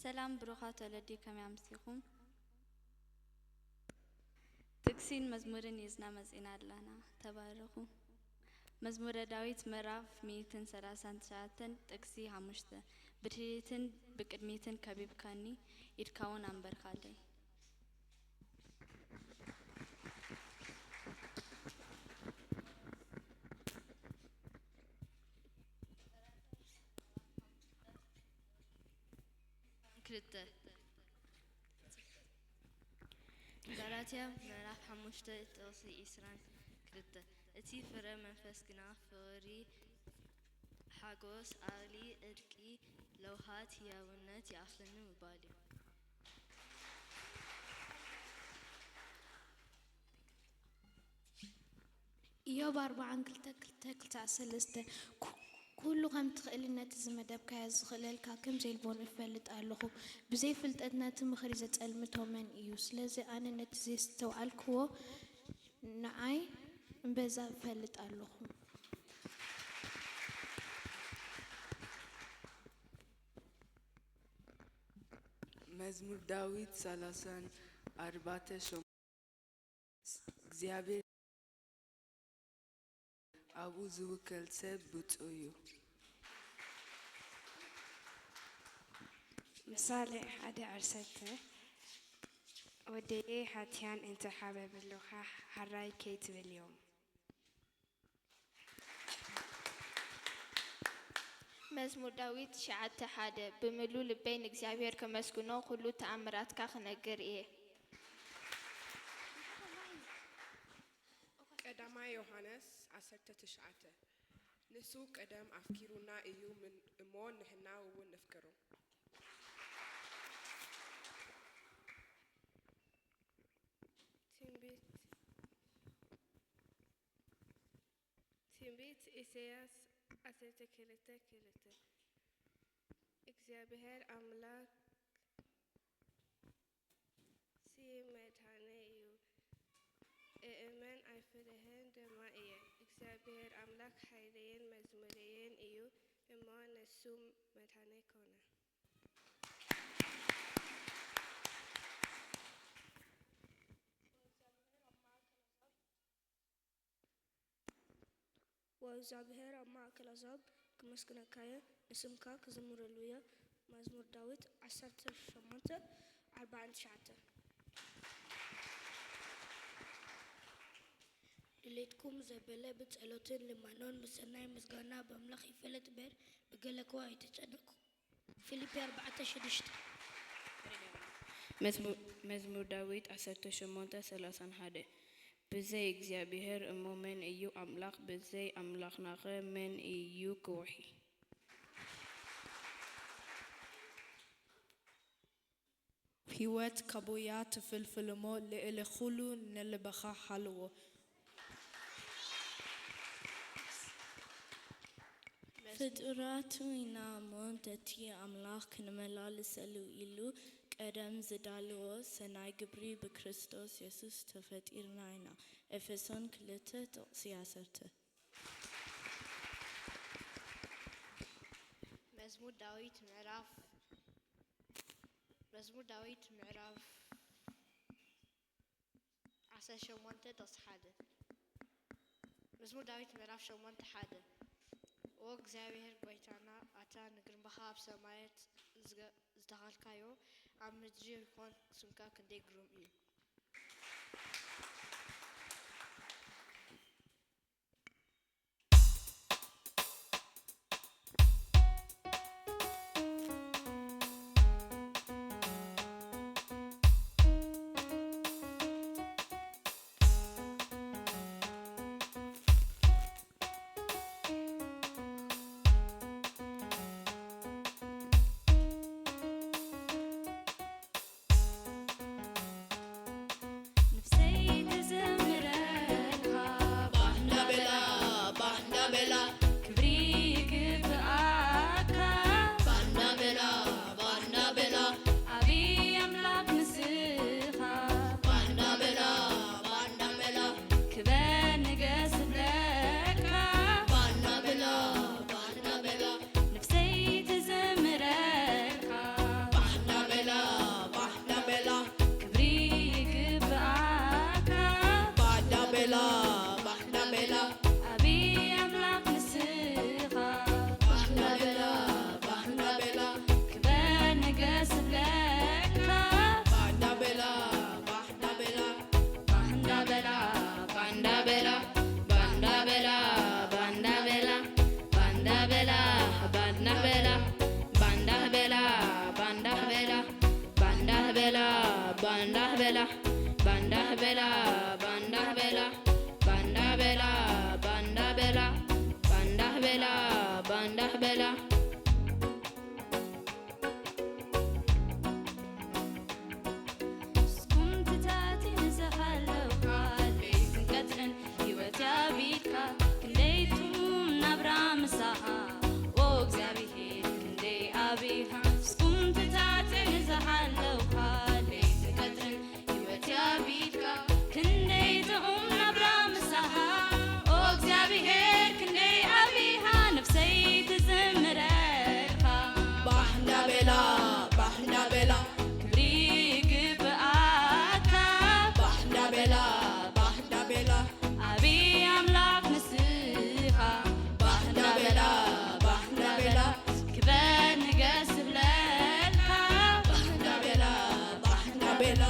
ሰላም ብሩኻት ወለዲ፣ ከመይ ኣምሲኹም? ጥቅሲን መዝሙርን ሒዝና መጺና ኣለና። ተባረኹ። መዝሙረ ዳዊት ምዕራፍ ሚእትን ሰላሳን ትሽዓተን ጥቅሲ ሓሙሽተ። ብድሕሪትን ብቅድሚትን ከቢብካኒ፣ ኢድካ እውን ኣንበርካለይ። ክልተ። ጋላትያ ምዕራፍ ሓሙሽተ ጥቕሲ ዒስራን ክልተ። እቲ ፍረ መንፈስ ግና ፍቕሪ፣ ሓጎስ፣ ዓቕሊ፣ ጽድቂ፣ ለውሃት፣ ህያውነት፣ ይኣኽለኒ ምባል እዩ። ኢዮብ ኣርብዓን ክልተ ክልተ ክልተ ሰለስተ። ኩ-፣ ኩሉ ከም ትኽእልን ነቲ ዝመደብካዮ ዝኽእለልካ ከም ዘይልቦን እፈልጥ ኣለኹ። ብዘይ ፍልጠት ነቲ ምኽሪ ዘጸልምቶ መን እዩ? ስለዚ ኣነ ነቲ ዘስተውዓልክዎ ንዓይ እምበዛ እፈልጥ ኣለኹ። መዝሙር ዳዊት ሰላሳን ኣርባዕተ። እግዚኣብሔር ኣብኡ ዝውከል ሰብ ብፁዕ እዩ። ምሳሌ ሓደ ዓሰርተ። ወደየ ሃትያን እንተ ሓበብሉኻ፣ ሓራይ ከይትብል እዮም። መዝሙር ዳዊት ትሽዓተ ሓደ። ብምሉ ልበይ ንእግዚኣብሔር ከመስግኖ፣ ኩሉ ተኣምራትካ ክነግር እየ። ቀዳማይ ዮሃንስ ዓሰርተ ትሽዓተ። ንሱ ቀደም ኣፍቂሩና እዩ፣ ምን-፣ እሞ ንሕና እውን ነፍቅሮ። ትንቢት፣ ትንቢት ኢሳያስ ዓሰርተ ክልተ ክልተ። እግዚኣብሔር ኣምላክ ሲ መድኃኔ እዩ። እእመን ኣይፍርህን ድማ እየ። እግዚኣብሔር ኣምላክ ኃይለየን መዝሙረየን እዩ፣ እሞ ንሱ መድኃኔ ኮነ። ወእግዚኣብሔር ኣብ ማእከል ኣዛብ ክመስግነካዮ፣ ንስምካ ክዝምረሉዮ። መዝሙር ዳዊት ዓሰርተ ሸሞንተ ኣርብዓን ትሽዓተን። ድሌትኩም ዘበለ ብጸሎትን ልመኖን ብሰናይ ምስጋና በኣምላኽ ይፈለጥ እምበር፣ ብገለኮ ኣይተጨነቁ። ፊልፒ ኣርባዕተ ሽዱሽተ። መዝሙ-፣ መዝሙር ዳዊት ዓሰርተ ሸሞንተ ሰላሳን ሓደ። ብዘይ እግዚኣብሔር እሞ መን እዩ ኣምላኽ? ብዘይ ኣምላኽናኸ መን እዩ ክውሒ? ህይወት ካቦያ ትፍልፍል እሞ፣ ልዕሊ ኹሉ ንልብኻ ሓልዎ። ፍጡራቱ ኢና እሞ፣ እንተቲ ኣምላኽ ክንመላለሰሉ ኢሉ ቀደም ዝዳለዎ ሰናይ ግብሪ ብክርስቶስ የሱስ ተፈጢርና ኢና። ኤፌሶን ክልተ ጥቕሲ ዓሰርተ። መዝሙር ዳዊት ምዕራፍ፣ መዝሙር ዳዊት ምዕራፍ ዓሰርተ ሸሞንተ ጥቕሲ ሓደ። መዝሙር ዳዊት ምዕራፍ ሸሞንተ ሓደ። ኦ እግዚኣብሔር ጐይታና፣ ኣታ ንግርማኻ ኣብ ሰማያት ዝገ-፣ ዝተኸልካዮ፣ ኣብ ምድሪ ይኹን ስምካ ክንደይ ግሩም እዩ። ባንዳህ በላ ባንዳህ በላ ባንዳህ በላ ባንዳ በላ ባንዳ በላ ባንዳህ በላ ባንዳህ በላ ስኩም ትታቲ ንዘሃለውካ ለይትን ቀትርን ህይወት ያቢትካ ክንደይቱም ናብራ ምሳኻ ኦ እግዚኣብሔር ክንደይ ኣቢኻ ስኩም ትታቲ ንዘሃለውካ ለይትን ቀትርን ህይወት ያቢትካ ክንደይ ጥዑም ናብራ ምሳኻ ኦ እግዚኣብሔር ክንደይ ኣቢኻ ነፍሰይ ትዝምረልካ ባሕና በላ ባሕና በላ ክብሪ ይግብኣካ ባሕና በላ ባሕና በላ ኣቢ ኣምላኽ ንስኻ ባሕና በላ ባሕና በላ ክበር ንገስ ብለልካ ባሕና በላ ባሕና በላ